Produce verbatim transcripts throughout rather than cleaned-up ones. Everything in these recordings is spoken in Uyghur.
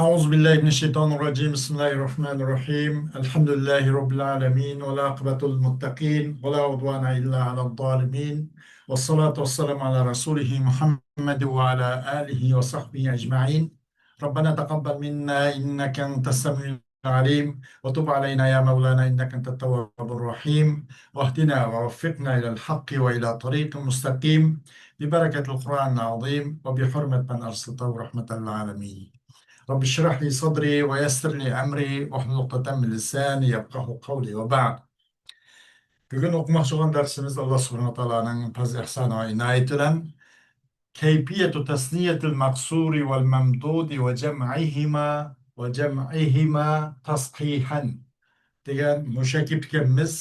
أعوذ بالله من الشيطان الرجيم. بسم الله الرحمن الرحيم. الحمد لله رب العالمين، والعاقبة للمتقين، ولا عدوان إلا على الظالمين، والصلاة والسلام على رسوله محمد وعلى آله وصحبه أجمعين. ربنا تقبل منا إنك أنت السميع العليم، وتب علينا يا مولانا إنك أنت التواب الرحيم، واهدنا ووفقنا إلى الحق وإلى طريق مستقيم، ببركة القرآن العظيم وبحرمة من أرسلته رحمة للعالمين. رب اشرح لي صدري ويسر لي أمري واحلل عقدة من لساني يفقهوا قولي وبعد. بۈگۈن ئوقۇماقچى بولغان دەرسىمىز ئاللا سۇبھانەھۇ ۋە تائالانىڭ پەزلى ئېھسانى ۋە ئىنايىتى بىلەن كيفية تثنية المقصور والممدود وجمعهما، وجمعهما تصحيحا دېگەن مۇشۇ كېلىپ ئىكەنمىز.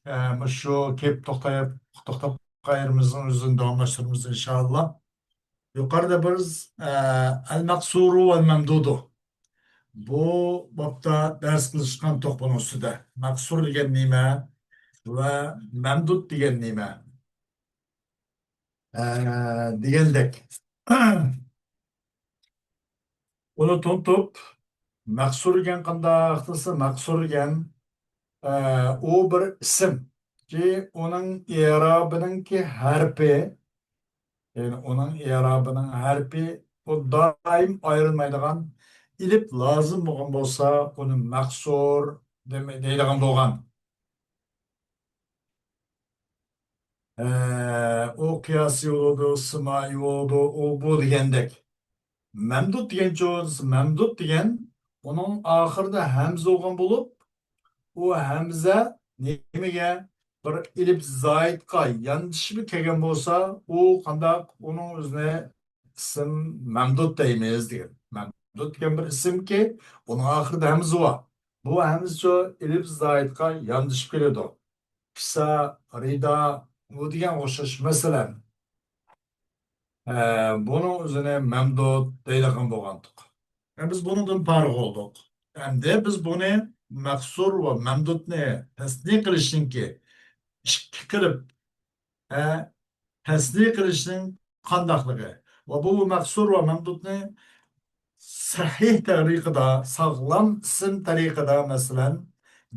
ئە، مۇشۇ كېلىپ توختايپ، توختاپ قالغان يېرىمىزنىڭ ئۆزىدىن داۋاملاشتۇرىمىز ئىنشائاللا. يۇقىرىدا بىز، ئە، ئەل مەقسۇرۇ ۋەل مەمدۇدۇ. بۇ بابتا دەرس قىلىشقان توق بۇنىڭ ئۈستىدە. مەقسۇر دېگەن نېمە ۋە مەمدۇد دېگەن نېمە؟ ئە، دېگەندەك. ئۇنى تونۇتۇپ، مەقسۇر دېگەن قانداق دېسە، مەقسۇر دېگەن، ئە، ئۇ بىر ئىسىم. كى، ئۇنىڭ ئېرابىنىڭكى ھەرپى، يەنى ئۇنىڭ ئېرابىنىڭ ھەرپى، ئۇ دائىم ئايرىلمايدىغان، ئېلىپ لازىم بولغان بولسا، ئۇنى مەقسۇر دېمە-، دەيدىغان بولغان. ئە، ئۇ قىياسىي بولىدۇ، سىمائىي بولىدۇ، ئۇ بۇ دېگەندەك. مەمدۇت دېگەنچۇ؟ مەمدۇت دېگەن ئۇنىڭ ئاخىرىدا ھەمزە بولغان بولۇپ، ئۇ ھەمزە نېمىگە؟ بىر ئېلىپ زايىدقا ياندىشىپ كەلگەن بولسا، ئۇ قانداق؟ ئۇنىڭ ئۆزىنى ئىسىم مەمدۇت دەيمىز دېگەن. مەمدۇت دېگەن بىر ئىسىمكى، ئۇنىڭ ئاخىرىدا ھەمزە بار. بۇ ھەمزىچۇ ئېلىپ زايىدقا ياندىشىپ كېلىدۇ. كىسا، رىدا، بۇ دېگەن ئوخشاش. مەسىلەن، ئە، بۇنىڭ ئۆزىنى مەمدۇت دەيدىغان بولغانتۇق. ئە، بىز بۇنىڭدىن پارىغ بولدۇق. ئەمدى بىز بۇنى مەقسۇر ۋە مەمدۇتنى تەسنىي قىلىشنىڭكى ئىككى قىلىپ، ئە، تەسنىي قىلىشنىڭ قانداقلىقى ۋە بۇ مەقسۇر ۋە مەمدۇتنى سەھىھ تەرىقىدە، ساغلام ئىسىم تەرىقىدە، مەسىلەن،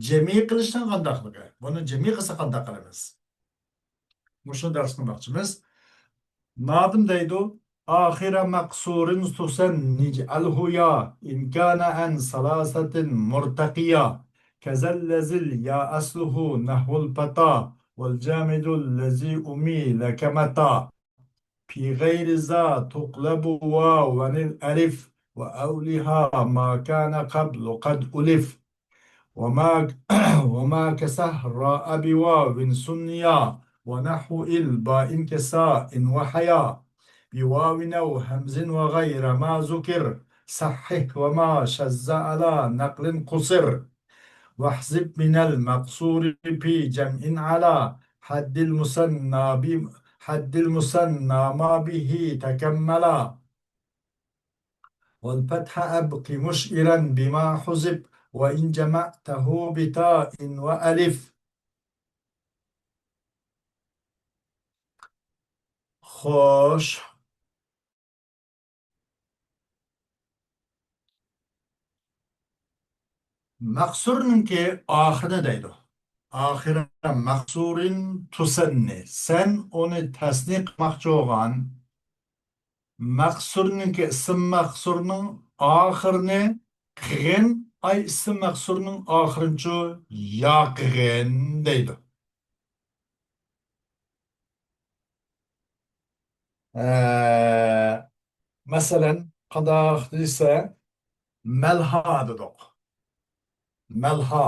جەمئىي قىلىشنىڭ قانداقلىقى، بۇنى جەمئىي قىلسا قانداق قىلىمىز؟ مۇشۇ دەرس قىلماقچىمىز. نادىم دەيدۇ، آخر مقصور تثني اجعله يا، إن كان عن ثلاثة مرتقيا، كذا الذي اليا أصله نحو الفتى، والجامد الذي أميل كمتى. في غير ذا تقلب واوا الألف، وأولها ما كان قبل قد ألف. وما، وما كسهراء بواو ثنيا، ونحو الباء كساء وحيا. بواو أو همز وغير ما ذكر، صحح وما شذ على نقل قصر. واحذف من المقصور في جمع على حد المثنى ب-، حد المثنى ما به تكملا. والفتح أبق مشعرا بما حذف، وإن جمعته بتاء وألف. خوش. مەقسۇرنىڭكى ئاخىرىنى دەيدۇ. ئاخىرى مەقسۇرىن تۇسەننى. سەن ئۇنى تەسنى قىلماقچى بولغان مەقسۇرنىڭكى، ئىسىم مەقسۇرنىڭ ئاخىرىنى قىغىن، ئاي، ئىسىم مەقسۇرنىڭ ئاخىرىنىچۇ يا قىغىن دەيدۇ. ئە، مەسىلەن، قانداق دېسە، مەلھا دېدۇق. مەلھا،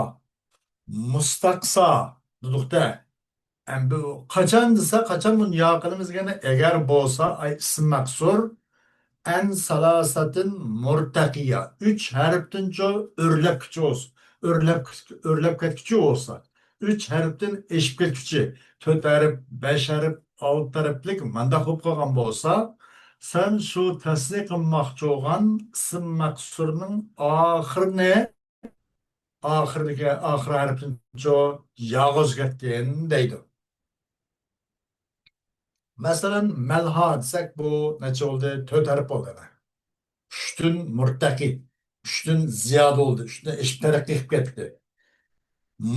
مۇستەقسا دېدۇق-دە. ئەمدى بۇ قاچان دېسە، قاچان بۇنى يا قىلىمىز دېگەندە، ئەگەر بولسا، ئاي، ئىسىم مەقسۇر، ئەن سالاسەتىن مۇرتەقىيە، ئۈچ ھەرپتىنچۇ ئۆرلەپ كېتىشى بولسا، ئۆرلەپ، ئۆرلەپ كەتكۈچى بولسا، ئۈچ ھەرپتىن ئېشىپ كەتكۈچى، تۆت ھەرپ، بەش ھەرپ، ئالتە ھەرپلىك مانداق بولۇپ قالغان بولسا، سەن شۇ تەسنى قىلماقچى بولغان ئىسىم مەقسۇرنىڭ ئاخىرىنى، ئاخىرىدىكى، ئاخىر ھەرپىنىچۇ ياغا ئۆزگەرتكىن دەيدۇ. مەسىلەن، مەلھا دېسەك، بۇ نەچچە بولدى؟ تۆت ھەرپ بولدى. ئۈچتىن مۇرتەقى. ئۈچتىن زىيادە بولدى، ئۈچتىن ئېشىپ تەرەققىي قىلىپ كەتتى.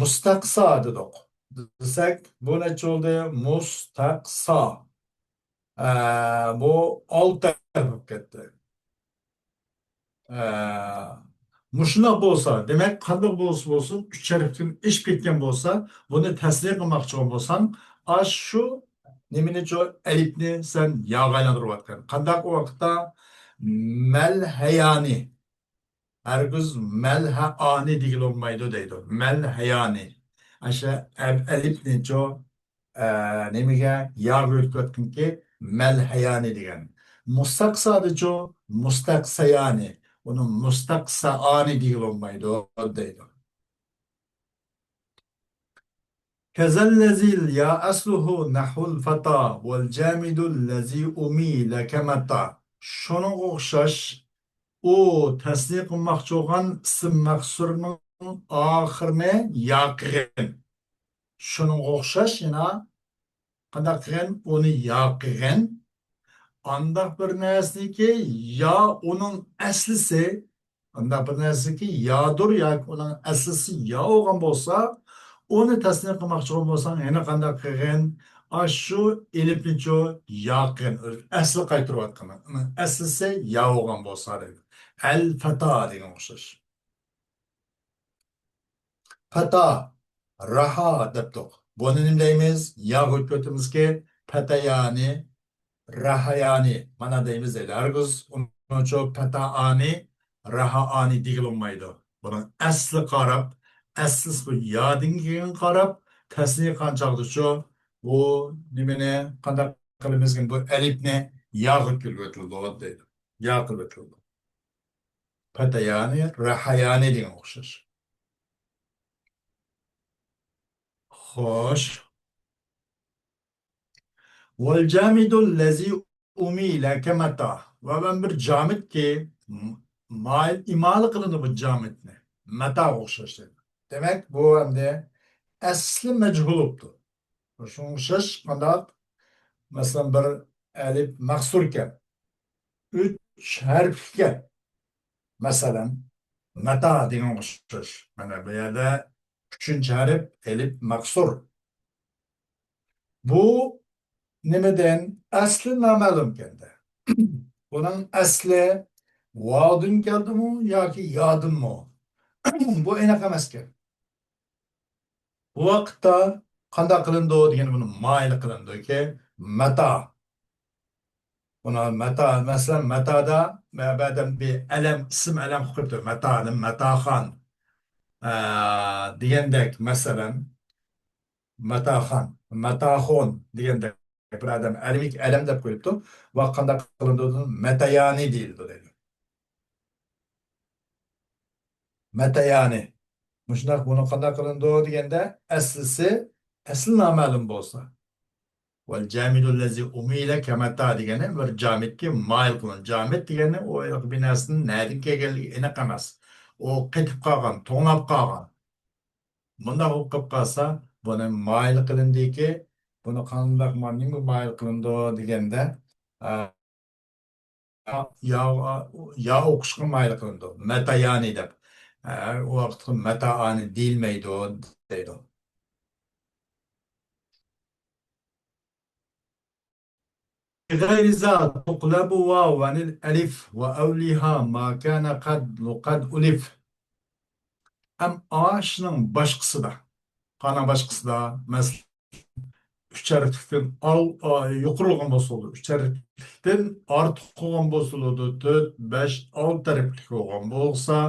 مۇستەقسا دېدۇق. دېسەك، بۇ نەچچە بولدى؟ مۇستەقسا. ئە، بۇ ئالتە ھەرپ بولۇپ كەتتى. ئە، مۇشۇنداق بولسا، دېمەك، قانداق بولسا بولسۇن، ئۈچ ھەرپتىن ئېشىپ كەتكەن بولسا، بۇنى تەسنىيە قىلماقچى بولساڭ، ئاشۇ نېمىنىچۇ، ئەلىپنى سەن ياغا ئايلاندۇرۇۋاتقان. قانداق ۋاقىتتا؟ مەلھەيانى. ھەرگىز مەلھەئانى دېگىلى بولمايدۇ دەيدۇ. مەلھەيانى. ئاشۇ ئەل-، ئەلىپنىچۇ، ئە، نېمىگە؟ ياغا ئۆتۈۋەتكىنكى مەلھەيانى دېگەن. مۇستەقسادىچۇ؟ مۇستەقسەيانى. ئۇنى مۇستەقسەئانى دېگىلى بولمايدۇ دەيدۇ. كذا الذي اليا أصله نحو الفتى والجامد الذي أميل كمتى. شۇنىڭغا ئوخشاش، ئۇ تەسنىيە قىلماقچى بولغان ئىسىم مەخسۇرنىڭ ئاخىرىنى يا قىلغىن. شۇنىڭغا ئوخشاش يەنە قانداق قىلغىن؟ ئۇنى يا قىلغىن. ئانداق بىر نەرسىنىكى يا ئۇنىڭ ئەسلىسى، ئانداق بىر نەرسىكى يادۇر ياكى ئۇنىڭ ئەسلىسى يا بولغان بولسا، ئۇنى تەسنىيە قىلماقچى بولساڭ، يەنە قانداق قىلغىن؟ ئاشۇ ئېلىپنىچۇ يا قىلغىن. ئەسلى قايتۇرۇۋاتقان. ئۇنىڭ ئەسلىسى يا بولغان بولسا دەيدۇ. ئەل فەتا دېگەن ئوخشاش. پەتا، راھا دەپتۇق. بۇنى نېمە دەيمىز؟ ياغا ئۆتكۈزۈۋاتىمىزكى، پەتەيانى، راھايانى، مانا دەيمىز دەيدۇ. ھەرگىز ئۇنىڭچۇ پەتائانى، راھائانى دېگىلى بولمايدۇ. بۇنىڭ ئەسلى قاراپ، ئەسلىسى بۇ يادىن كېيىن قاراپ، تەسنىيە قىلغان چاغدىچۇ بۇ نېمىنى قانداق قىلىمىزكىن؟ بۇ ئەلىپنى ياغا كۆتۈرۈۋېتىلىدۇ دەيدۇ. يا قىلىۋېتىلىدۇ. پەتەيانى، راھايانى دېگەن ئوخشاش. خوش. والجامد الذي أميل كمتى. ۋە مەن بىر جامىدكى، م-، مايىل، ئىمالە قىلىنىدۇ بۇ جامىدنى. مەتاغا ئوخشاش دەيدۇ. دېمەك، بۇ ئەمدى ئەسلى مەجھۇل بوپتۇ. شۇنىڭغا ئوخشاش قانداق؟ مەسىلەن، بىر ئەلىپ مەخسۇركەن. ئۈچ ھەرپلىككەن. مەسىلەن، مەتا دېگەنگە ئوخشاش. مانا بۇ يەردە ئۈچىنچى ھەرپ ئەلىپ مەخسۇر. بۇ نېمىدىن؟ ئەسلى نامەلۇمكەن-دە. بۇنىڭ ئەسلى ۋاۋدىن كەلدىمۇ ياكى يادىنمۇ؟ بۇ ئېنىق ئەمەسكەن. بۇ ۋاقىتتا قانداق قىلىنىدۇ دېگەندە، بۇنى مايىل قىلىنىدۇكى، مەتا. بۇنى مەتا، مەسىلەن، مەتادا مەبەدەن بىر ئەلەم، ئىسىم ئەلەم قويۇپتۇ. مەتادىن مەتاخان، ئە، دېگەندەك، مەسىلەن، مەتاخان، مەتاخون دېگەندەك بىر ئادەم ئەلىمىك ئەلەم دەپ قويۇپتۇ. ۋە قانداق قىلىنىدۇ؟ مەتەيانى دېيىلىدۇ دەيدۇ. مەتەيانى. مۇشۇنداق، بۇنى قانداق قىلىنىدۇ دېگەندە، ئەسلىسى، ئەسلى نامەلۇم بولسا. والجامد الذي أميل كمتى دېگەننى بىر جامىدكە مايىل قىلىنىدۇ. جامىد دېگەننى ئۇ ھېلىقى بىر نەرسىنىڭ نەدىن كەلگەنلىكى ئېنىق ئەمەس. ئۇ قېتىپ قالغان، توڭلاپ قالغان. مۇنداق بولۇپ قېلىپ قالسا، بۇنى مايىل قىلىندىكى، بۇنى قانداق ما-، نېمە مايىل قىلىنىدۇ دېگەندە، ئە، يا، يا ئوقۇشقا مايىل قىلىنىدۇ. مەتەيانى دەپ. ئە، ئۇ ۋاقىتقا مەتائانى دېيىلمەيدۇ دەيدۇ. غير ذا تقلب واو عن الألف وأولها ما كان قد، قد ألف. ئەم ئاشنىڭ باشقىسىدا. قانىڭ باشقىسىدا، مەسىلەن، ئۈچ ھەرپلىكتىن ئال-، ئا، يۇقىرىلىغان بولسا بولىدۇ. ئۈچ ھەرپلىكتىن ئارتۇق بولغان بولسا بولىدۇ. تۆت، بەش، ئالتە ھەرپلىك بولغان بولسا،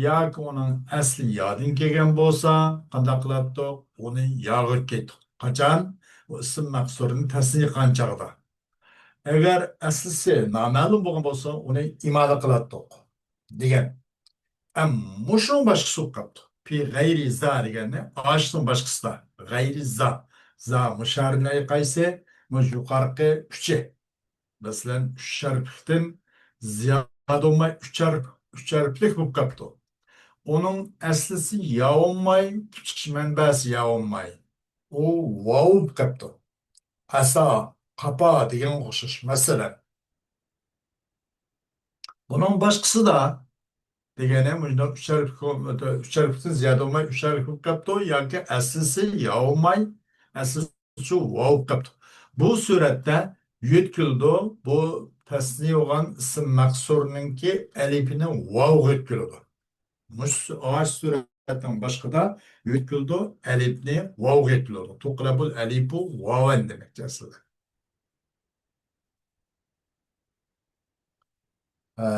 ياكى ئۇنىڭ ئەسلى يادىن كەلگەن بولسا، قانداق قىلاتتۇق؟ ئۇنى ياغا كەيتتۇق. قاچان؟ ئۇ ئىسىم مەخسۇرنى تەسنىيە قىلغان چاغدا. ئەگەر ئەسلىسى نامەلۇم بولغان بولسا، ئۇنى ئىمالە قىلاتتۇق دېگەن. ئەم، مۇشۇنىڭ باشقىسى بولۇپ قاپتۇ. پى غەيرى زا دېگەننى ئاشنىڭ باشقىسىدا. غەيرى زا. زا مۇشارىنەي قايسى؟ مۇشۇ يۇقارقى ئۈچى. مەسىلەن، ئۈچ ھەرپلىكتىن زىيادە بولماي، ئۈچ ھەرپ، ئۈچ ھەرپلىك بولۇپ قاپتۇ. ئۇنىڭ ئەسلىسى يا بولماي، كېلىپ چىقىش مەنبەسى يا بولماي. ئۇ ۋاۋ بولۇپ قاپتۇ. ئەسا، قاپا دېگەنگە ئوخشاش. مەسىلەن، بۇنىڭ باشقىسىدا دېگەنى مۇشۇنداق ئۈچ ھەرپلىك، ئۈچ ھەرپلىكتىن زىيادە بولماي، ئۈچ ھەرپلىك بولۇپ قاپتۇ ياكى ئەسلىسى يا بولماي، ئەسلىسى شۇ ۋاۋ قاپتۇ. بۇ سۈرەتتە يۆتكىلىدۇ. بۇ تەسنىي بولغان ئىسىم مەقسۇرنىڭكى ئەلىپىنى ۋاۋغا يۆتكىلىدۇ. مۇشۇ ئاش سۈرەتنىڭ باشقىدا يۆتكىلىدۇ، ئەلىپنى ۋاۋغا يۆتكىلىدۇ. تۇقلەبۇل ئەلىپۇ ۋاۋەن دېمەكچى ئەسلىدە. ئە،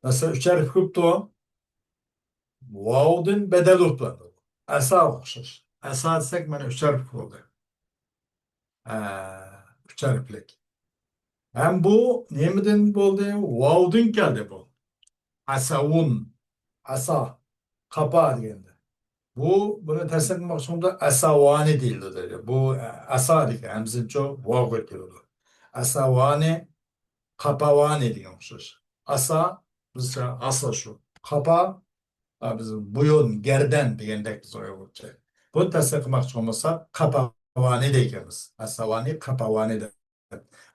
مەسىلەن، ئۈچ ھەرپ كۆپتۇ. ۋاۋدىن بەدەل بولۇپ تۇرىدۇ. ئەساغا ئوخشاش. ئەسا دېسەك، مانا ئۈچ ھەرپ بولدى. ئە، ئۈچ ھەرپلىك. ھەم بۇ نېمىدىن بولدى؟ ۋاۋدىن كەلدى بۇ. ئەسەۋۇن. ئەسا. قاپا دېگەندە. بۇ، بۇنى تەسنىيە قىلماقچى بولغاندا ئەساۋانى دېيىلىدۇ دەيدۇ. بۇ، ئە، ئەسا دېگەن ھەمزىنچۇ ۋاۋغا كېلىدۇ. ئەساۋانى، قاپاۋانى دېگەن ئوخشاش. ئەسا، بىزچە ئاسا شۇ. قاپا، ئا، بىز بويۇن، گەردەن دېگەندەك بىز ئۇيغۇرچە. بۇنى تەسنىيە قىلماقچى بولمىساق، قاپاۋانى دەيدىكەنمىز. ئەساۋانى، قاپاۋانى دەپ.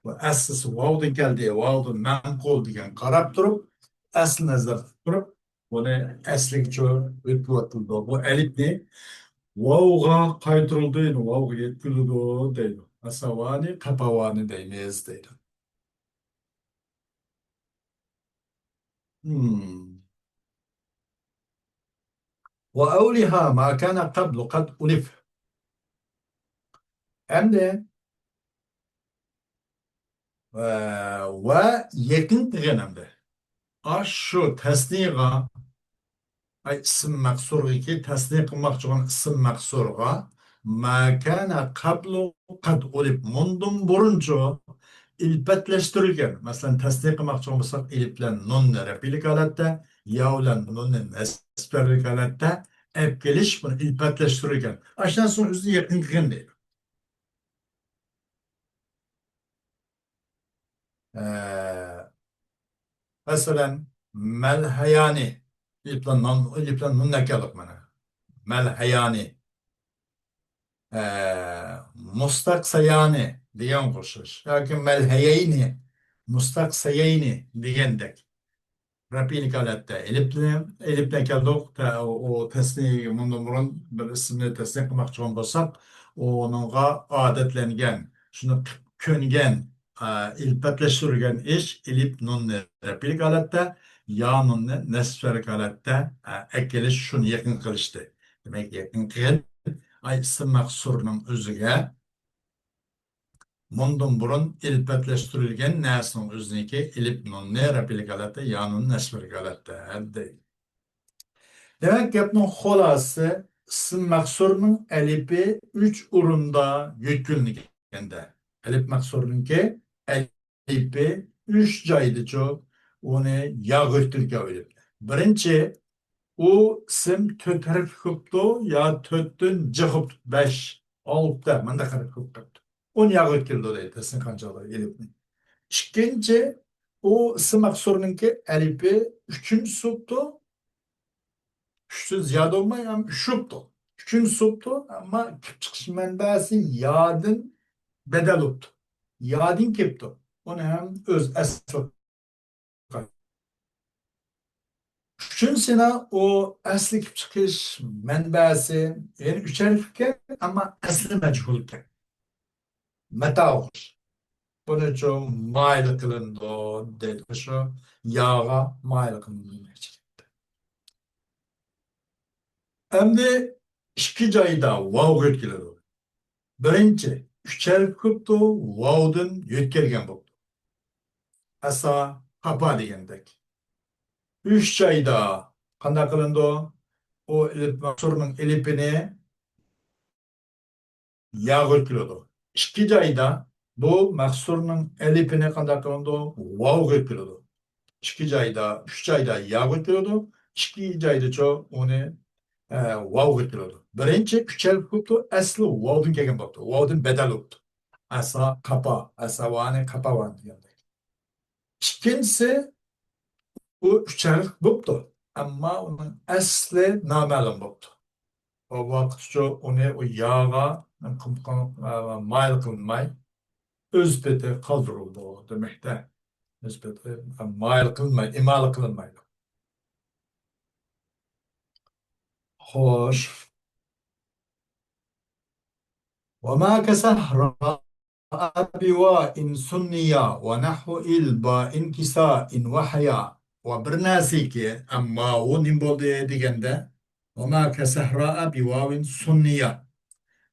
بۇ ئەسلىسى ۋاۋدىن كەلدى، ۋاۋدىن مەنقۇل دېگەن قاراپ تۇرۇپ، ئەسلى نەزەر تۇتۇپ تۇرۇپ، بۇنى ئەسلىگىچە ئۆتكۈلۈۋاتىدۇ. بۇ ئەلىپنى ۋاۋغا قايتۇرۇلدى، يەنى ۋاۋغا يەتكۈزۈلىدۇ دەيدۇ. ئەسەۋانى، قاپاۋانى دەيمىز دەيدۇ. Hmm. وأولها ما كان قبل قد ألف. ئەمدى، ئە، ۋە يېقىن قىلغىن ئەمدى. ئاشۇ تەسنىيغا، ئاي، ئىسىم مەقسۇرغىكى تەسنىيە قىلماقچى بولغان ئىسىم مەقسۇرغا ما كان قبل قد ألف، مۇندىن بۇرۇنچۇ ئىلپەتلەشتۈرۈلگەن. مەسىلەن، تەسنىيە قىلماقچى بولساق، ئېلىپ بىلەن نۇننى رەپئىلىك ھالەتتە، يا بىلەن نۇننى نەسبەرلىك ھالەتتە ئەپ كېلىش، بۇنى ئىلپەتلەشتۈرۈلگەن. ئاشۇنداق سوڭ ئۆزىنى يېقىن قىلغىن دەيدۇ. ئە، مەسىلەن، مەلھەيانى. ئېلىپ بىلەن نۇن، ئېلىپ بىلەن نۇن ئەكەلدۇق مانا. مەلھەيانى. ئە، مۇستەقسەيانى دېگەن ئوخشاش. ياكى مەلھەيەينى، مۇستەقسەيەينى دېگەندەك. رەپئىلىك ھالەتتە ئېلىپنى، ئېلىپنى ئەكەلدۇق. تە-، ئۇ تەسنىي، مۇندىن بۇرۇن بىر ئىسىمنى تەسنىي قىلماقچى بولساق، ئۇنىڭغا ئادەتلەنگەن، شۇنى قىلىپ كۆنگەن، ئە، ئىلپەتلەشتۈرگەن ئىش، ئېلىپ نۇننى رەپئىلىك ھالەتتە، يا نۇننى نەسبەرلىك ھالەتتە، ئە، ئەكېلىش، شۇنى يېقىن قىلىشتى. دېمەك، يېقىن قىلغىن، ئاي، ئىسىم مەقسۇرنىڭ ئۆزىگە مۇندىن بۇرۇن ئىلپەتلەشتۈرۈلگەن نەرسىنىڭ ئۆزىنىڭكى ئېلىپ نۇننى رەپئىلىك ھالەتتە، يا نۇننى نەسبەرلىك ھالەتتە دەيدۇ. دېمەك، گەپنىڭ خۇلاسىسى، ئىسىم مەقسۇرنىڭ ئەلىپى ئۈچ ئورۇندا يۆتكىلىنگەندە، ئەلىپ مەقسۇرنىڭكى ئەلىپى ئۈچ جايدىچۇ ئۇنى ياغا يۆتكىلىگەن ئېلىپ. بىرىنچى، ئۇ ئىسىم تۆت ھەرپلىك بوپتۇ يا تۆتتىن جىق بوپتۇ، بەش، ئالتە، مۇنداق ھەرپ بوپتۇ. ئۇنى ياغا يۆتكىلىدۇ دەيدۇ، تەسنىي قانچالىق ئېلىپنى. ئىككىنچى، ئۇ ئىسىم مەقسۇرنىڭكى ئەلىپى ئۈچىنچىسى بوپتۇ. ئۈچتىن زىيادە بولماي، ئەمما ئۈچ بوپتۇ. ئۈچىنچىسى بوپتۇ، ئەمما كېلىپ چىقىش مەنبەسى يادىن بەدەل بوپتۇ. يادىن كېلىپتۇ. ئۇنى ھەم ئۆز ئەسلى ئۈچىنچىسىنىڭ ئۇ ئەسلى كېلىپ چىقىش مەنبەسى، يەنى ئۈچ ھەرپلىككەن، ئەمما ئەسلى مەجھۇلكەن. مەتاغۇش. بۇنىڭ ئۈچۈن مايىل قىلىنىدۇ دەيدۇ. شۇ ياغا مايىل قىلىنىدۇ دېمەكچىلىكتە. ئەمدى ئىككى جايدا ۋاۋغا يۆتكىلىدۇ. بىرىنچى، ئۈچ ھەرپ كۆپتۇ، ۋاۋدىن يۆتكەلگەن بوپتۇ. ئەسا، قاپا دېگەندەك. ئۈچ جايدا قانداق قىلىنىدۇ؟ ئۇ ئېلىپ مەقسۇرنىڭ ئېلىپىنى ياغا يۆتكىلىدۇ. ئىككى جايدا بۇ مەقسۇرنىڭ ئەلىپىنى قانداق قىلىنىدۇ؟ ۋاۋغا يۆتكىلىدۇ. ئىككى جايدا، ئۈچ جايدا ياغا يۆتكىلىدۇ. ئىككى جايدىچۇ ئۇنى، ئە، ۋاۋغا يۆتكىلىدۇ. بىرىنچى، ئۈچ ھەرپ بوپتۇ، ئەسلى ۋاۋدىن كەلگەن بوپتۇ. ۋاۋدىن بەدەل بوپتۇ. ئەسا، قاپا، ئەساۋانى، قاپاۋانى دېگەندەك. ئىككىنچىسى، ئۇ ئۈچ ھەرپ بوپتۇ، ئەمما ئۇنىڭ ئەسلى نامەلۇم بوپتۇ. ئۇ ۋاقىتچۇ ئۇنى ئۇ ياغا قىم-، قىم-، ئە، مايىل قىلىنماي، ئۆز پېتى قالدۇرۇلىدۇ دېمەكتە. ئۆز پېتى مايىل قىلىنماي، ئىمالا قىلىنمايدۇ. خوش. وما كصحراء بواو سنية ونحو إلباء كساء وحياء. ۋە بىر نەرسىكى، ئەمما ئۇ نېمە بولدى دېگەندە، وما كصحراء بواو سنية.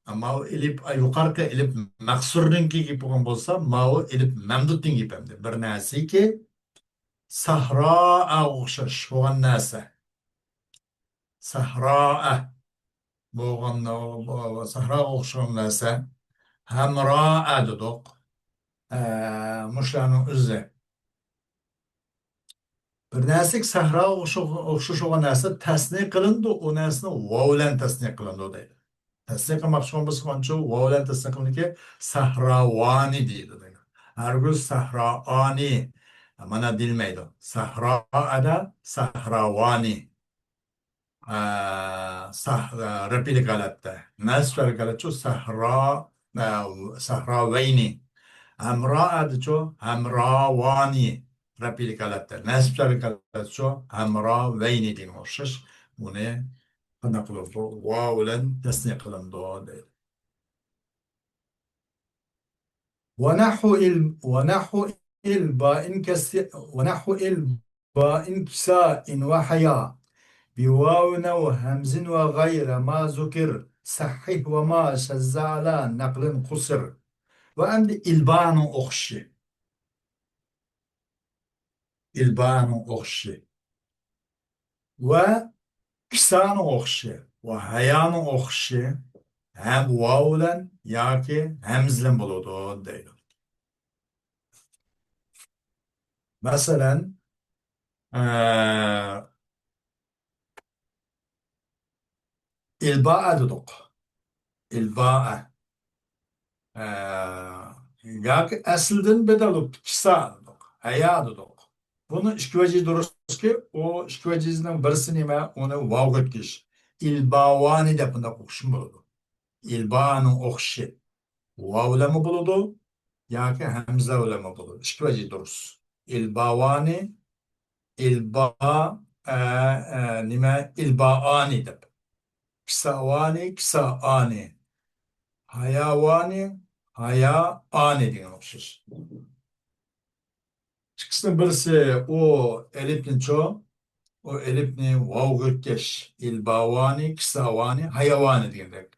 ئەمما ئۇ ئېلىپ، يۇقىرىقى ئېلىپ مەقسۇرنىڭكى گېپى بولغان بولسا، ماۋۇ ئېلىپ مەمدۇدنىڭ گېپى ئەمدى. بىر نەرسىكى، سەھراغا ئوخشاش بولغان نەرسە. سەھراە بولغان، سەھراغا ئوخشىغان نەرسە. ھەمراە دېدۇق. ئە، مۇشۇلارنىڭ ئۆزى. بىر نەرسىگە سەھراغا ئوخشىغان نەرسە تەسنىيە قىلىنىدۇ، ئۇ نەرسىنى ۋاۋ بىلەن تەسنىيە قىلىنىدۇ دەيدۇ. تەسنىيە قىلماقچى بولغان بولسا، ئانچە ۋاۋ بىلەن تەسنىيە قىلىنىدىكى، سەھراۋانى دەيدۇ دەيدۇ. ھەرگىز سەھرائانى مانا دېيىلمەيدۇ. سەھرائەدە سەھراۋانى. ئە، سەھ-، ئە، رەپئىلىك ھالەتتە. نەسبەلىك ھالەتچۇ سەھرا، ئە، سەھراۋەينى. ھەمرائەدىچۇ ھەمراۋانى. رەپئىلىك ھالەتتە. نەسبەلىك ھالەتچۇ ھەمراۋەينى دېگەن ئوخشاش. بۇنى قانداق قىلىدۇ؟ ۋاۋ بىلەن تەسنىيە قىلىنىدۇ دەيدۇ. ونحو إل-، ونحو إلباء كس-، ونحو إلباء كساء وحياء بواو أو همز وغير ما ذكر صحح وما شذ على نقل قصر. ۋە ئەمدى ئىلبانىڭ ئوخشىشى. ئىلبانىڭ ئوخشىشى. ۋە كىسانىڭ ئوخشىشى ۋە ھايانىڭ ئوخشىشى ھەم ۋاۋ بىلەن ياكى ھەمزە بىلەن بولىدۇ دەيدۇ. مەسىلەن، ئە، ئىلبائە دېدۇق. ئىلبائە. ئە، ياكى ئەسلىدىن بەدەل بولۇپتۇ، كىسا دېدۇق، ھەيا دېدۇق. بۇنىڭ ئىككى ۋەجى دۇرۇسكى، ئۇ ئىككى ۋەجىنىڭ بىرسى نېمە؟ ئۇنى ۋاۋغا ئۆتكۈزۈش. ئىلباۋانى دەپ بۇنداق ئوقۇشمۇ بولىدۇ. ئىلبانىڭ ئوخشىشى. ۋاۋ بىلەنمۇ بولىدۇ ياكى ھەمزە بىلەنمۇ بولىدۇ. ئىككى ۋەجى دۇرۇس. ئىلباۋانى، ئىلبا، ئە، ئە، نېمە؟ ئىلبائانى دەپ. كىساۋانى، كىسائانى. ھاياۋانى، ھايائانى دېگەن ئوخشاش. ئىككىسىنىڭ بىرسى ئۇ ئېلىپنىچۇ، ئۇ ئېلىپنى ۋاۋغا ئۆتكەش، ئىلباۋانى، كىساۋانى، ھاياۋانى دېگەندەك.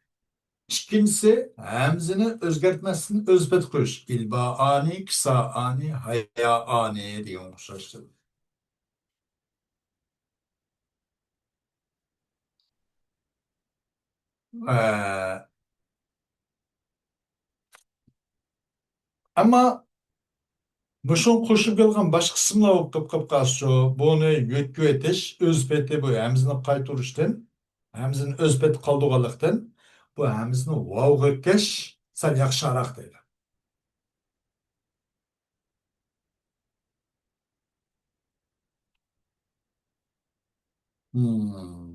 ئىككىنچىسى ھەمزىنى ئۆزگەرتمەستىن ئۆز پېتى قويۇش، ئىلبائانى، كىسائانى، ھايائانى دېگەن ئوخشاشتۇر. ئە، ئەمما مۇشۇ قوشۇپ كەلگەن باشقا ئىسىملار بولۇپ قېلىپ قالسىچۇ، بۇنى يۆتكىۋېتىش، ئۆز پېتى بۇ ھەمزىنى قايتۇرۇشتىن، ھەمزىنى ئۆز پېتى قالدۇرغانلىقتىن، بۇ ھەمزىنى ۋاۋغا ئۆتكەش سەل ياخشىراق دەيدۇ. مم.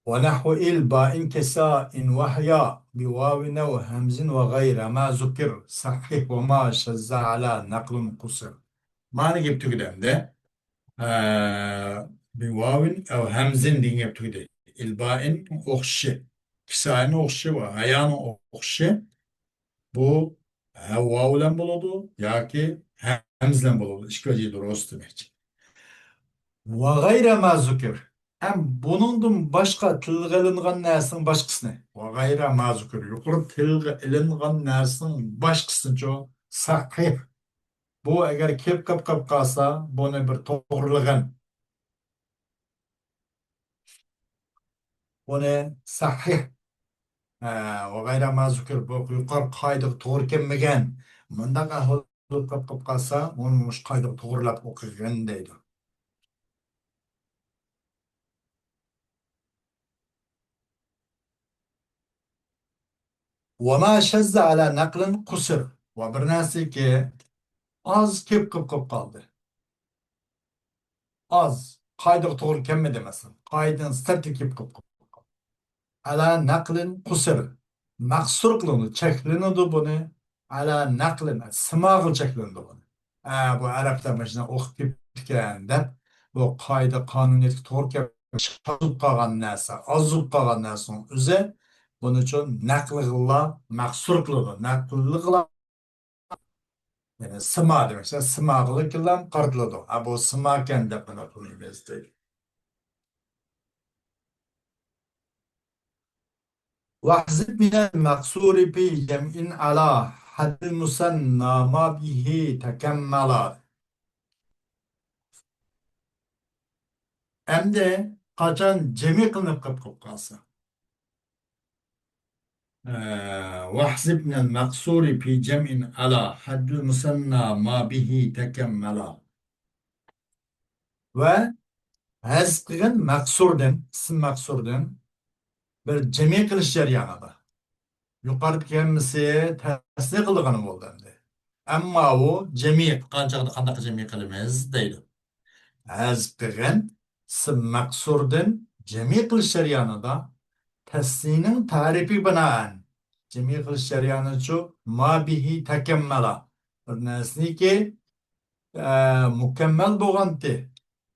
ونحو إلباء كساء وحياء بواو أو همز وغير ما ذكر صحح وما شذ على نقل قصر. مانا گەپ تۈگىدى ئەمدى. ئە، بىۋاۋىن ئەۋ ھەمزىن دېگەن گەپ تۈگىدى. ئىلبائىن ئوخشىشى، كىسائىنىڭ ئوخشىشى ۋە ھايانىڭ ئوخشىشى. بۇ ھە، ۋاۋ بىلەن بولىدۇ ياكى ھەمزە بىلەن بولىدۇ. ئىككى ۋەجى دۇرۇس دېمەكچى. وغير ما ذكر. ھەم بۇنىڭدىن باشقا تىلغا ئېلىنغان نەرسىنىڭ باشقىسىنى. وغير ما ذكر. يۇقىرى تىلغا ئېلىنغان نەرسىنىڭ باشقىسىنىچۇ؟ صحح. بۇ ئەگەر كېلىپ قېلىپ قالسا، بۇنى بىر توغرىلىغىن. بۇنى سەھىھ، ھە، ۋە غەيرە ما زۇكىر، بۇ يۇقىرى قائىدىگە توغرا كەلمىگەن، مۇنداق ئەھۋال بولۇپ قېلىپ قالسا، ئۇنى مۇشۇ قائىدىگە توغرىلاپ ئوقۇغىن دەيدۇ. وما شذ على نقل قصر. ۋە بىر نەرسىكى ئاز كېلىپ قېلىپ قالدى. ئاز، قائىدىگە توغرا كەلمىدى، مەسىلەن. قائىدىنىڭ سىرتىدا كېلىپ قېلىپ قالدى. على نقل قصر. مەقسۇر قىلىنىدۇ، چەكلىنىدۇ بۇنى. على نقل، سىماغا چەكلىنىدۇ بۇنى. ئە، بۇ ئەرەبلەر مۇشۇنداق ئوقۇپ كېلىپتىكەن دەپ، بۇ قائىدە قانۇنىيەتكە توغرا كەلمەيدۇ. ئاز بولۇپ قالغان نەرسە، ئاز بولۇپ قالغان نەرسىنىڭ ئۆزى بۇنى شۇ نەقلىغىلا مەقسۇر قىلىدۇ. نەقلىغىلا، يەنى سىما دېمەك، سىماغىلا كېلەم قارىتىلىدۇ. ھە، بۇ سىماكەن دەپ مانا تونۇيمىز دەيدۇ. واحذف من المقصور في جمع على حد المثنى ما به تكملا. ئەمدى قاچان جەمئىي قىلىنىپ قېلىپ قالسا، ئە، واحذف من المقصور في جمع على حد المثنى ما به تكملا. ۋە ھەزپ قىلغىن مەقسۇردىن، ئىسىم مەقسۇردىن بىر جەمئىي قىلىش جەريانىدا يۇقىرىدىكى ھەممىسى تەسنىيە قىلىدىغان بولدى ئەمدى. ئەمما ئۇ جەمئىي قىلغان چاغدا قانداق جەمئىي قىلىمىز دەيدۇ. ھەزپ قىلغىن ئىسىم مەقسۇردىن جەمئىي قىلىش جەريانىدا تەسنىيىنىڭ تەرىپىگە بىنائەن، جەمئىي قىلىش جەريانىچۇ، ما به تكملا، بىر نەرسىنىڭكى ئە، مۇكەممەل بولغانتى.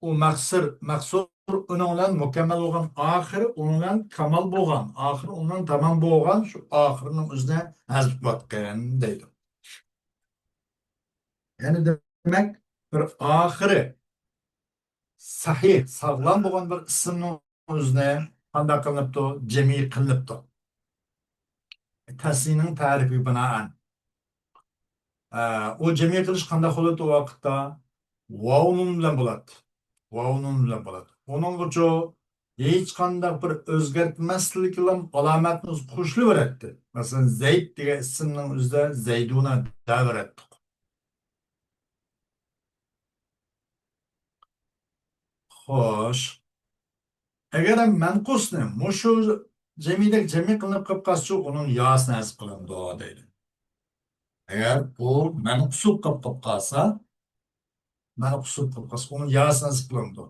ئۇ مەقسۇر، مەقسۇر ئۇنىڭ بىلەن مۇكەممەل بولغان، ئاخىرى ئۇنىڭ بىلەن كامال بولغان، ئاخىرى ئۇنىڭ بىلەن تامام بولغان، شۇ ئاخىرىنىڭ ئۆزىنى ھەزپ قىلىۋاتقان دەيدۇ. يەنى دېمەك، بىر ئاخىرى سەھىھ، ساغلام بولغان بىر ئىسىمنىڭ ئۆزىنى قانداق قىلىنىپتۇ؟ جەمئىي قىلىنىپتۇ. تەسنىيىنىڭ تەرىپىگە بىنائەن. ئە، ئۇ جەمئىي قىلىش قانداق بولىدۇ ئۇ ۋاقىتتا؟ ۋاۋ نۇن بىلەن بولاتتى. ۋاۋ نۇن بىلەن بولاتتى. ئۇنىڭغىچۇ ھېچقانداق بىر ئۆزگەرتمەسلىك بىلەن ئالامەتنى ئۆزى قوشۇلۇۋېرەتتى. مەسىلەن، زەيد دېگەن ئىسىمنىڭ ئۆزىدە زەيدۇنا دەۋېرەتتۇق. خوش. ئەگەر مەنقۇسنى مۇشۇ جەمئىيدەك جەمئىي قىلىنىپ قېلىپ قالسىچۇ، ئۇنىڭ ياسىنى ھەزپ قىلىنىدۇ دەيدۇ. ئەگەر بۇ مەنقۇس بولۇپ قېلىپ قالسا، مەنقۇس بولۇپ قېلىپ قالسا، ئۇنىڭ ياسىنى ھەزپ قىلىنىدۇ.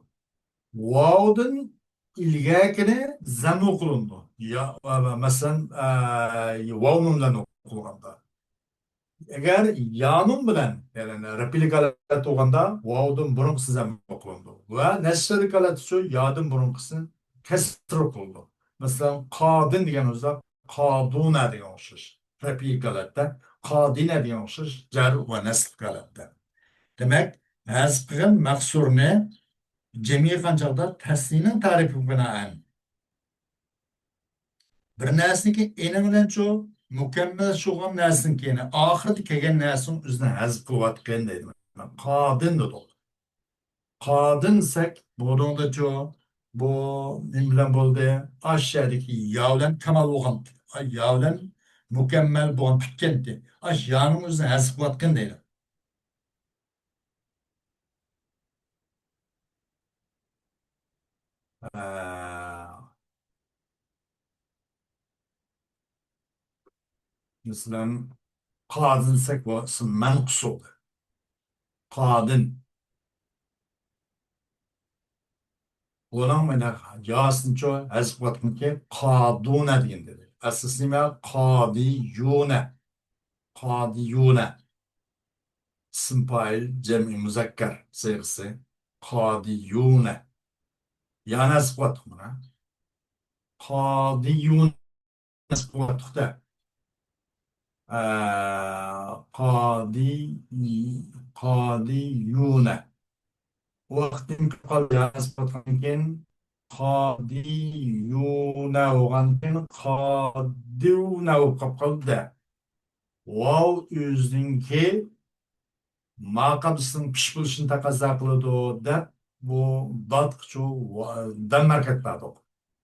ۋاۋدىن ئىلگەركىنى زەم ئوقۇلىدۇ. يا، مەسىلەن، ئە، ۋاۋ نۇن بىلەن ئوقۇلغاندا. ئەگەر يا نۇن بىلەن، يەنى رەپئىي ھالەت بولغاندا، ۋاۋدىن بۇرۇنقىسى زەم ئوقۇلىدۇ. ۋە نەسب ھالەت ئۈچۈن يادىن بۇرۇنقىسى كەسر ئوقۇلىدۇ. مەسىلەن، قادىن دېگەن ئۆزى قادۇنە دېگەن ئوخشاش. رەپئىي ھالەتتە قادىنە دېگەن ئوخشاش جەر ۋە نەسب ھالەتتە. دېمەك، ھەزپ قىلغان مەقسۇرنى جەمئىي قىلغان چاغدا تەسنىيىنىڭ تەرىپىگە بىنائەن بىر نەرسىنىڭكى ئېنى بىلەنچۇ، مۇكەممەل شۇغان نەرسىنىڭكى، يەنى ئاخىرىدا كەلگەن نەرسىنىڭ ئۆزىنى ھەزپ قىلىۋاتقىن دەيدۇ. قادىن دېدۇق. قادىن دېسەك، بۇنىڭدىچۇ، بۇ نېمە بىلەن بولدى؟ ئاش يەردىكى يا بىلەن كامال بولغان، يا بىلەن مۇكەممەل بولغان پۈتكەنتى. ئاش يانىڭ ئۆزىنى ھەزپ قىلىۋاتقىن دەيدۇ. ئە، مەسىلەن، قادىن دېسەك، بۇ ئىسىم مەنقۇس بولدى. قادىن. ئۇنىڭ مانا ياسىنچۇ ھەزپ قىلىۋاتقىنىكى قادۇنە دېگەن دېدى. ئەسلىسى نېمە؟ قادىيۇنە. قادىيۇنە. ئىسىم پائىل جەمئىي مۇزەككەر سىيغىسى. قادىيۇنە. يا نەسب قىلىۋاتتۇق مانا. قادىيۇنە نەسب قىلىۋاتتۇق-دە. ئە، قادى، قادىيۇنە. ۋاقىتتىن كېيىن قالدى، يا نەسب قىلىۋاتقاندىكىن، قادىيۇنە بولغاندىكىن، قادىۋنە بولۇپ قاپ قالدى-دە. ۋاۋ ئۆزىنىڭكى ما قەبزىسىنىڭ پىش بولۇشىنى تەقەززا قىلىدۇ دەپ، بۇ داتقىچۇ ۋا-، دەم ھەرىكەت بەردۇق.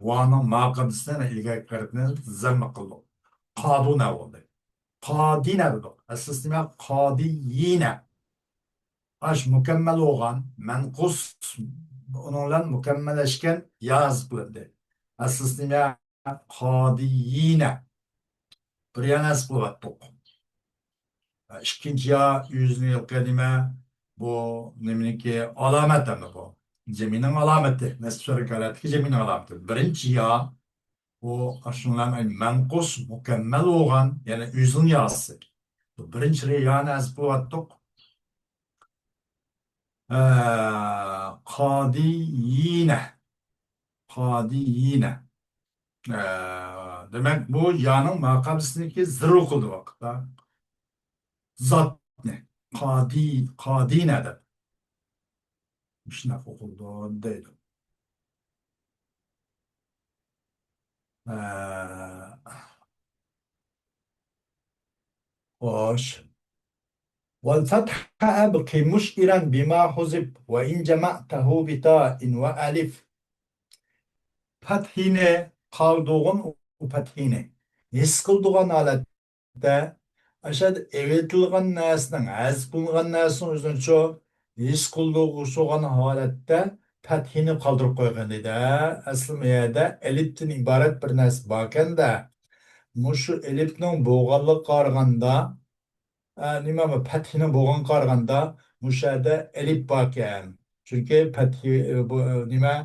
ۋانىڭ ما قەبزىسىنى ئىلگەركى تەرىپىنى زەممە قىلدۇق. قادۇنە بولدى. قادىنە دېدۇق. ئەسلىسى نېمە؟ قادىيىنە. ئاش مۇكەممەل بولغان، مەنقۇس، ئۇنىڭ بىلەن مۇكەممەللەشكەن يا ھەزپ قىلىندى. ئەسلىسى نېمە؟ قادىيىنە. بىر يا نەسب قىلىۋاتتۇق. ئىككىنچى يا يۈزنى يىلقى نېمە؟ بۇ نېمىنىڭكى ئالامەت ئەمدى بۇ؟ جەمئىينىڭ ئالامىتى. نەسب شەرىك ھالەتتىكى جەمئىينىڭ ئالامىتى. بىرىنچى يا، بۇ ئاشۇنىڭ مەنقۇس مۇكەممەل بولغان، يەنى ئۆزىنىڭ ياسى. بۇ بىرىنچى يانى ھەزپ قىلىۋاتتۇق. ئە، قادىيىنە. قادىيىنە. ئە، دېمەك، بۇ يانىڭ ماقابىسىنىڭكى زىررۇ قىلدى ۋاقىتتا. زاتنى. قادى-، قادىنە دەپ. مۇشۇنداق ئوقۇلىدۇ دەيدۇ. ئە، خوش. والفتح أبق مشعرا بما حذف وإن جمعته بتاء وألف. پەتھىنى قالدۇرغىن، ئۇ پەتھىنى ھېس قىلىدىغان ھالەتتە، ئاشۇ ئېۋېتىلغان نەرسىنىڭ، ھەزىپ قىلىنغان نەرسىنىڭ ئۆزىنىچۇ ھېس قىلدۇرغۇسى بولغان ھالەتتە پەتھىنى قالدۇرۇپ قويغىن دېدى. ئەسلى بۇ يەردە ئېلىپتىن ئىبارەت بىر نەرسە باركەن-دە، مۇشۇ ئېلىپنىڭ بولغانلىقىغا قارىغاندا، ئە، نېمە، پەتھىنىڭ بولغانغا قارىغاندا مۇشۇ يەردە ئېلىپ باركەن. چۈنكى پەتھى، ئە، بۇ، ئە، نېمە،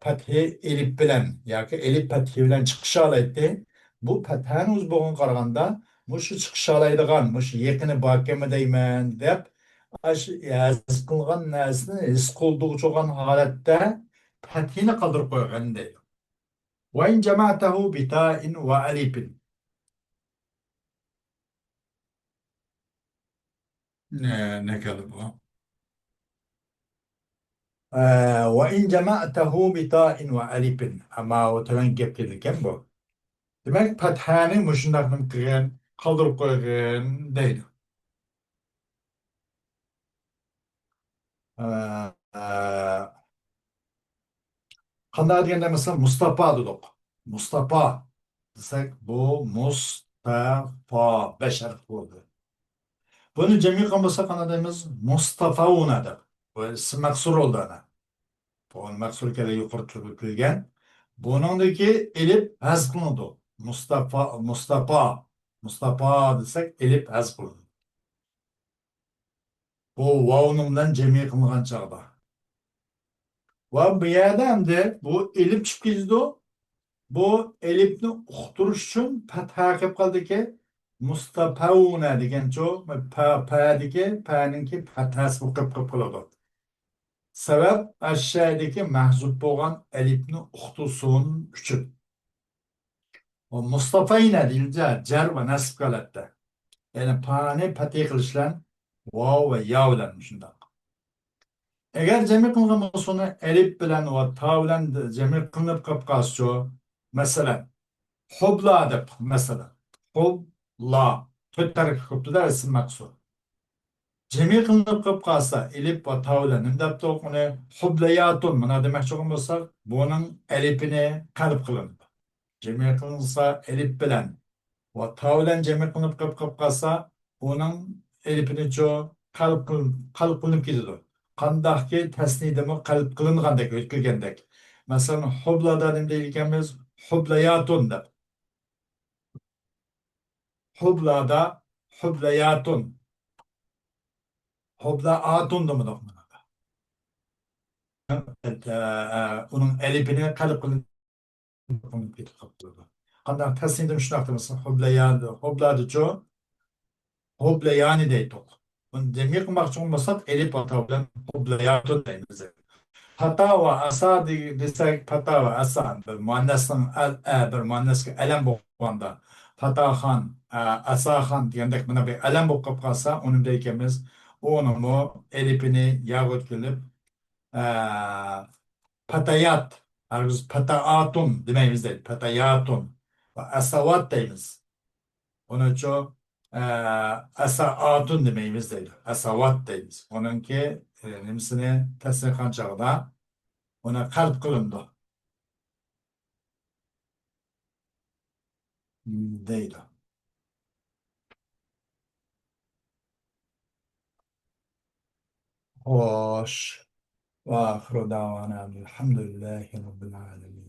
پەتھى ئېلىپ بىلەن ياكى ئېلىپ پەتھى بىلەن چىقىشالايتتى. بۇ پەتھەنىڭ ئۆزى بولغانغا قارىغاندا مۇشۇ چىقىشالايدىغان، مۇشۇ يېقىنى باركەنمۇ دەيمەن دەپ، ئاشۇ ھەزىپ قىلغان نەرسىنى ھېس قىلدۇرغۇچى بولغان ھالەتتە پەتھىنى قالدۇرۇپ قويغىن دەيدۇ. وإن جمعته بتاء وألف. نە-، نەكەلدى بۇ؟ ئە، وإن جمعته بتاء وألف. ئەمما ئۇ تۆۋەن گەپ كېلىدىكەن بۇ. دېمەك، پەتھەنى مۇشۇنداق نېمە قىلغىن، قالدۇرۇپ قويغىن دەيدۇ. ئە، ئە، قانداق دېگەندە، مەسىلەن، مۇستاپا دېدۇق. مۇستاپا دېسەك، بۇ مۇستەفا بەش ھەرپ بولدى. بۇنى جەمئىي قىلغان بولساق قانداق دەيمىز؟ مۇستەفەۋنە دەپ. بۇ ئىسىم مەقسۇر بولدى ئەنە. بۇ مەقسۇر كەلگەن يۇقىرى تۈرگە كىرگەن. بۇنىڭدىكى ئېلىپ ھەزىپ قىلىنىدۇ. مۇستەفا، مۇستەپا، مۇستەپا دېسەك ئېلىپ ھەزىپ قىلىنىدۇ. بۇ ۋاۋنىڭ بىلەن جەمئىي قىلىنغان چاغدا. ۋە بۇ يەردە ئەمدى بۇ ئېلىپ چۈشۈپ كېتىدۇ. بۇ ئېلىپنى ئۇقتۇرۇش ئۈچۈن پەتھا قىلىپ قالدىكى، مۇستەپەۋنە دېگەنچۇ، پە، پەدىكى، پەنىڭكى پەتھاسى بولۇپ قېلىپ قالىدۇ. سەۋەب، ئەششەدىكى مەھزۇپ بولغان ئەلىپنى ئۇقتۇرسۇن ئۈچۈن. ۋە مۇستەفەينە دېيىلسە، جەر ۋە نەسب ھالەتتە. يەنى پانى پەتھى قىلىش بىلەن، ۋاۋ ۋە يا بىلەن مۇشۇنداق. ئەگەر جەمئىي قىلغان بولسا، ئۇنى ئەلىپ بىلەن ۋە تا بىلەن جەمئىي قىلىنىپ قېلىپ قالسىچۇ؟ مەسىلەن، خۇبلا دەپ، مەسىلەن، خۇبلا. تۆت ھەرپلىك بوپتۇ-دە، ئىسىم مەقسۇر. جەمئىي قىلىنىپ قېلىپ قالسا، ئېلىپ ۋە تا بىلەن نېمە دەپتۇق؟ ئۇنى خۇبلەياتۇن، مانا دېمەكچى بولغان بولساق، بۇنىڭ ئەلىپىنى قەلب قىلىنىدۇ. جەمئىي قىلىنسا، ئېلىپ بىلەن ۋە تا بىلەن جەمئىي قىلىنىپ قېلىپ، قېلىپ قالسا، ئۇنىڭ ئېلىپىنىچۇ قەلب قىل-، قەلب قىلىنىپ كېتىدۇ. قانداقكى تەسنىيدىمۇ قەلب قىلىنغاندەك، ئۆتكۈزگەندەك. مەسىلەن، خۇبلادا نېمە دەيدىكەنمىز؟ خۇبلەياتۇن دەپ. خۇبلادا خۇبلەياتۇن. خۇبلەئاتۇن دېمىدۇق مانا. ئۇنىڭ ئەلىپىنى قەلب قىلىنىپ كېتىپ قاپتۇ. قانداق تەسنىيدىمۇ شۇنداق دېمىسۇن. خۇبلەيان، خۇبلادىچۇ؟ خۇبلەيانى دەيتتۇق. بۇنى جەمئىي قىلماقچى بولساق، ئېلىپ ئاتا بىلەن خۇبلەياتۇن دەيمىز. پاتا ۋە ئاسا دېسەك، پاتا ۋە ئاسا بىر مۇئەننەسنىڭ ئە، ئە، بىر مۇئەننەسكە ئەلەم بولغاندا، پاتاخان، ئە، ئاساخان دېگەندەك مانا بىر ئەلەم بولۇپ قېلىپ قالسا، ئۇنى دەيكەنمىز، ئۇنىمۇ ئېلىپىنى ياغا ئۆتكۈزۈپ، ئە، پاتايات، ھەرگىز پاتائاتۇن دېمەيمىز دەيدۇ، پاتاياتۇن ۋە ئەساۋات دەيمىز. ئۇنىڭچۇ، ئە، ئەسائاتۇن دېمەيمىز دەيدۇ. ئەساۋات دەيمىز. ئۇنىڭكى، ئە، نېمىسىنى تەسنىيە قىلغان چاغدا ئۇنى قەلب قىلىنىدۇ دەيدۇ. خوش. وآخر دعوانا الحمد لله رب العالمين.